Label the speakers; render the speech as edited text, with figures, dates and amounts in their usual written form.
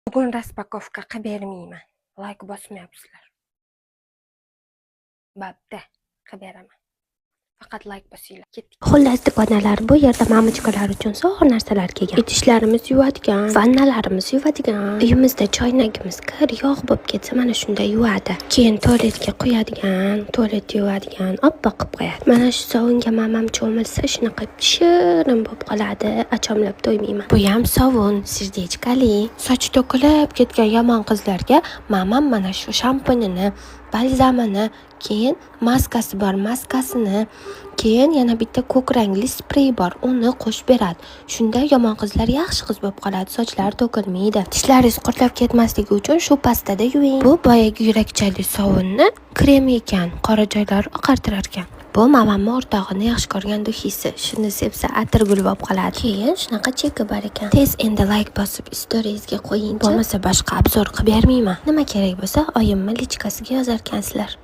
Speaker 1: Bugun распаковка qilib bermayman. Layk bosmayapsizlar. Bo'pti, qilib beraman. Faqat layk bosinglar. Ketdik.
Speaker 2: Xullas, dugonalar, bu yerda мамочка lar uchun zo'r narsalar kelgan. Idishlarimiz yuvadigan, vannalarimiz yuvadigan, uyimizda choynagimiz kir, yog' bo'lib ketsa, mana shunda yuvadi. Keyin tualetga quyadigan, tualet yuvadigan, oppoq qilib qo'yadi. Mana shu sovunga mamam cho'milsa, shunaqa shirin bo'lib qoladi. Achomlab to'ymayman. Bu ham sovun, сердечка li. Soch to'kilib ketgan yomon qizlarga mamam mana shu shampunini, balzamini, keyin maskasi bor, maskasini, keyin yana bitta ko'k rangli sprey bor, uni qo'shib beradi. Shunda yomon qizlar yaxshi qiz bo'lib qoladi, sochlari to'kilmaydi. Tishlaringiz qurtlab ketmasligi uchun shu pastada yuving. Bu boyagi yurakchali sovunni kremi ekan, qora joylari oqartirar ekan. Bu mamamni o'rtog'ini yaxshi ko'rgan духи si. Shuni sepsa, atirgul bo'lib qoladi. Keyin shunaqa cheki bor ekan. Tez endi layk bosib, storiesga qo'yingchi. Bo'lmasa, boshqa обзор qilib bermayman. Nima kerak bo'lsa, oyimni личка siga yozarkansizlar.